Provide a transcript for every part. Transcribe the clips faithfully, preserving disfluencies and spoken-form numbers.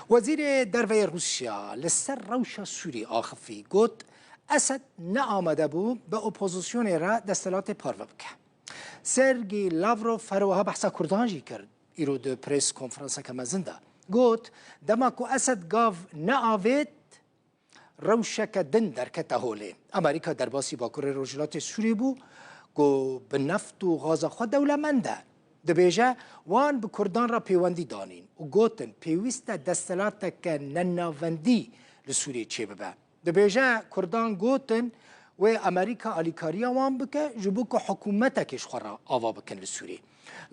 Wezîrê Derve yê Rûsya li ser rewşa Sûrî axifî, got, Esed ne amade bû bi opozisyonê re desthilatê parve bike. Sergî Lavrov her wiha behsa Kurdan jî kir, îro di prês konferanseke mezin de. Got, dema ku Esed gav neavêt, rewşeke din derkete holê. Amerîka derbasî Bakurê Rojhilatê Sûrî bû ku bi neft û gaza xwe dewlemend e. Dibêje, wan bi Kurdan re pêwendî danîn û gotin, pêwîst e desthilateke nenavendî li Sûriyê çêbibe. Dibêje, Kurdan gotin, wê Amerîka alîkariya wan bike, ji bo ku hikûmetekê ji xwe re ava bikin li Sûriyê.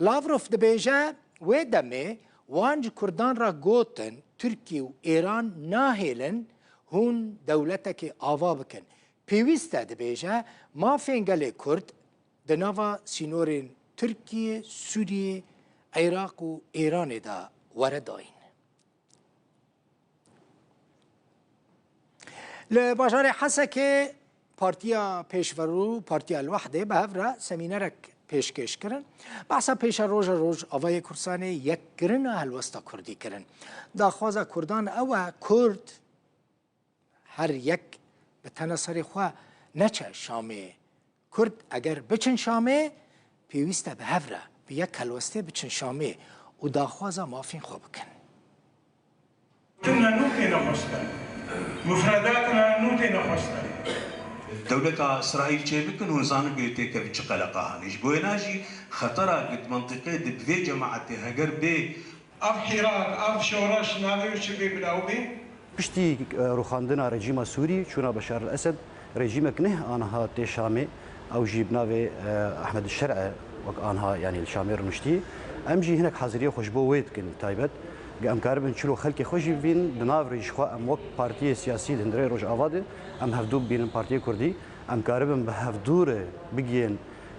Lavrov dibêje, wê demê wan ji Kurdan re gotin, Tirkiye û Êran nahêlin hûn dewletekê ava bikin. Pêwîst e, dibêje, mafên gelê Kurd di nava sînorên Tirkiye, Sûriye, Iraq û Êranê de were dayîn. Li bajarê Hesekê Partiya Pêşverû, Partiya El-Wehdê bi hev re semînerek pêşkêş kirin. Behsa pêşeroja Rojavayê Kurdistanê, yekkirina helwesta Kurdî kirin. Daxwaza Kurdan ew e, Kurd her yek bi tena serê xwe neçe Şamê. Kurd eger biçin Şamê, pêwîst e bi hev re, bi yek helwestê biçin Şamê û daxwaza mafên xwe bikin. Tuna nû têne xwestin. Mufredatuna nû têne xwestin. Dewleta Îsraîl çêbikin, hûn zanin ku têkevin çi qeleqa hene. Ji bo wêna jî xetera ku di mentiqê de bi vê cemaetê heger bê, Ev hîrat, ev şoreş navê wî çi bê bila wê bê? Piştî, e, rûxandina rejîma Sûrî, çûna Beşar el-Esed, rejîmek neh aniha tê Şamê, ew jî bi navê, e, Ehmed Şer'e, wek aniha, yanî li Şamê rûniştî. Em jî hinek haziriyê xwe ji bo wê dikin taybet. Ge em karibin çilo xelkê xwe jî bîn, di nav rê ji xwe em wek partiyê siyasî di hundirê Rojava de, em hevdû bibînin partiyê Kurdî, em karibin bi hevdû re bigihên,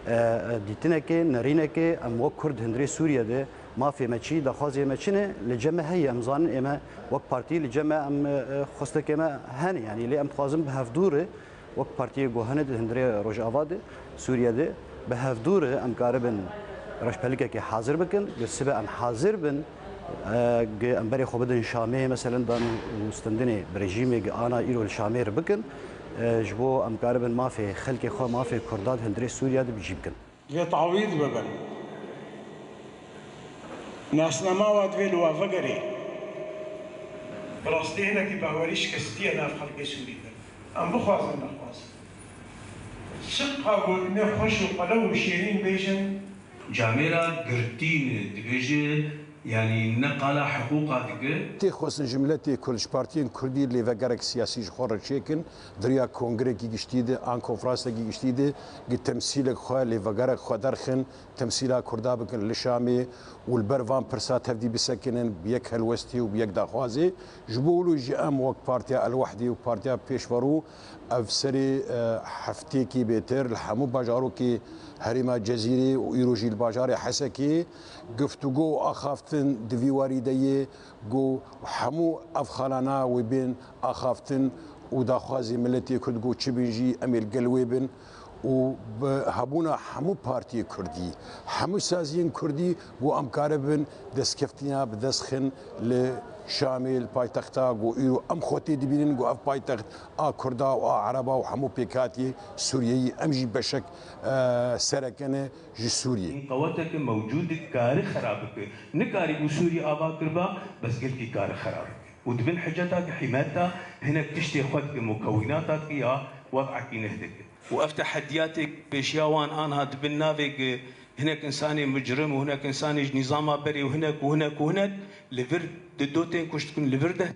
e, e, dîtinekê, nerînekê, em wek Kurd di hundirê Sûriye de, mafê me çi, daxwazê me çi ne, li cem me heye, em zanin ê me wek partî li cem me em, e, e, xwestekê me hene, yanî lê em dixwazin bi hevdû re wek partiyê ku hene di hundirê Rojava de, Sûriye de, bi hevdû re em karibin rejpelikekê hazir bikin, li sibe em hazir bin, e, ge em berê xwe bidin Şamê, meselen dan û stendinê bi rejîmê ge ana îro li Şamê re bikin, e, ji bo em karibin mafê xelkê xwe, mafê Kurda di hundirê Sûriye de bi cî bikin. Divê tawîd bibin. Nasnama wa divê li we vegerê. Bi rastî hinekî bawerî şikestiye nav xelkê Sûrî de. Em bixwazin nexwazin. Çiqa gotinê xweş û qelew û şêrîn bêjin. Camêra girtî ne, dibêje, yanî ne qala hiqûqa dike. Tê xwestin ji miletê Kurd, ji partiyên Kurdî lêvegerek siyasî ji xwe re çêkin, di riya kongrekî giştî de an konferansekî giştî de, gi temsîlek xwe, lêvegerek xwe derxin, temsîla Kurda bikin li Şamê û li ber van pirsa tevdî bisekinin bi yek helwestî û bi yek daxwazê. Ji bo wilo jî em wek Partiya El-Wehdî û Partiya Pêşverû ev serê, e, heftêkî bêtir li hemû bajarokê herêma Cezîrê û îro jî li bajarê Hesekê guftûgo û axaftin di vî warî de yê. Ku hemû ev xalana wê bên axaftin û daxwazê miletê Kurd ku çi bin jî em ê li gel wê bin û bi hebûna hemû partiyê Kurdî, hemû saziyên Kurdî ku em karibin destkeftîna bi dest xin li Şamê, li paytexta ku îro em xwe tê dibînin ku ev paytext a Kurda û a Ereba û hemû pêkhatiyê Sûriyeyî, em jî beşek, e, sereke ne ji Sûriyê. Qeweteke mewcûd e, kari xerab bike. Nikarî bû Sûrî ava kiriba, bes gelkî kari xerab bike. Û di bin hiceta ki hîmeta hinek tiştê xwe dike, mukewînata dike ya wed'ekî neh dike. Û ev tehediyatê pêşiya wan anha di bin navê ki hinek insanê micrim û hinek insanê ji nîzama berê û hinek û hinek û hinek li vir di do tên kuştin, li vir deh